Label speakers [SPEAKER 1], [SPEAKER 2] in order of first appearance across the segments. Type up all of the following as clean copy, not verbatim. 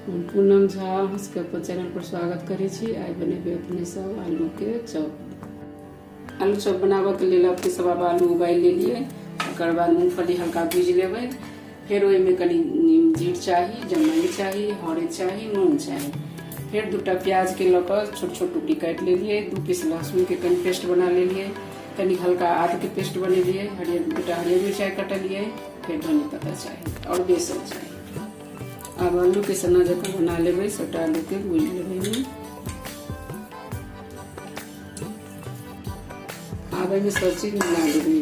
[SPEAKER 1] हम पूनम झा अहाँ सबके अपन चैनल पर स्वागत करै छी। आइ बनेबै अपने सब आलू के चॉप। आलू चॉप बनाबऽ के लेल अपने सब आब आलू उबालि लेलियै, ओकर बाद मूंगफली हल्का भूजि लेबै। फेर ओहिमे कनि जीर चाही, जमाइन चाही, हरदि चाही, नून चाही। फेर दूटा प्याज के लऽ कऽ छोट छोट टुकड़ी काटि लेलियै, 2 पीस लहसुन के कनि पेस्ट बना लेलियै, कनि हल्का आद के पेस्ट बनेलियै, दूटा हरियर मिरचाइ कटलियै, फेर धनी पत्ता चाही और बेसन चाही। आब आलू के सन्ना जकाँ बना लेबै, सबटा आलू के भूजि लेबै एहिमे। आब एहिमे सब चीज मिला देबै।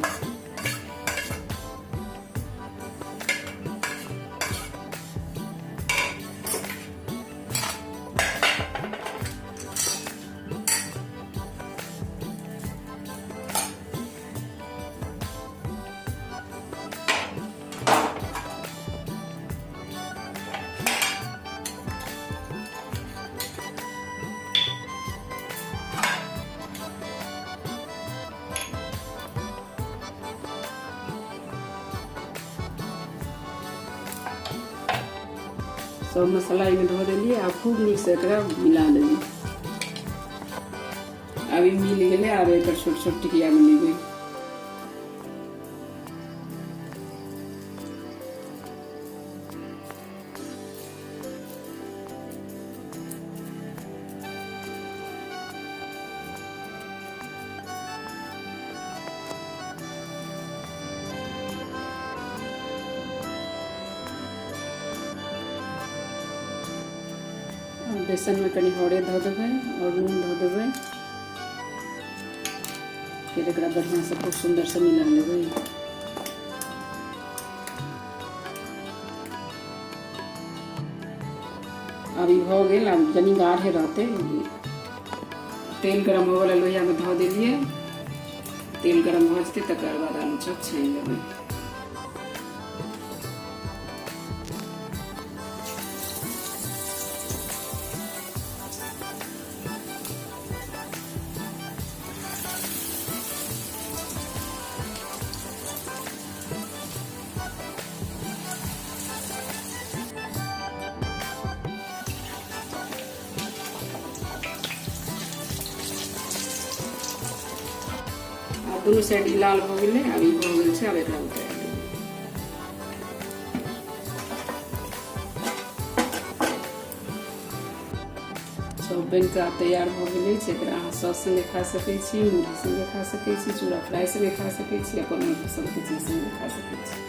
[SPEAKER 1] सब मसाला एहिमे धऽ देलियै आ खूब नीकसँ एकरा मिला देबै। आब ई मिल गेलै, आब एकर छोट छोट टिकिया बनेबै। बेसन में कनी हरदि धऽ देबै और नून धऽ देबै। फिर एकरा बढ़िया से खूब सुंदर से मिला लेबै। आब ई भऽ गेल, आब कनी गाढ़े रहतै। तेल गरम होबऽ वाला लोहिया में धऽ देलियै, तेल गरम भऽ जेतै तकर बाद आलू चॉप छानि लेबै। आब दुनू साइड ई लाल भऽ गेलै, आब ई भऽ गेल छै, आब एकरा उतारि लेबै। सब बनि कऽ आब तैयार भऽ गेल अछि। एकरा अहाँ सॉस संगे खा सकै छी, मुरही संगे खा सकै छी, चूड़ा फ्राई संगे खा सकै छी, अपन मनपसन्दके चीज संगे खा सकै छी।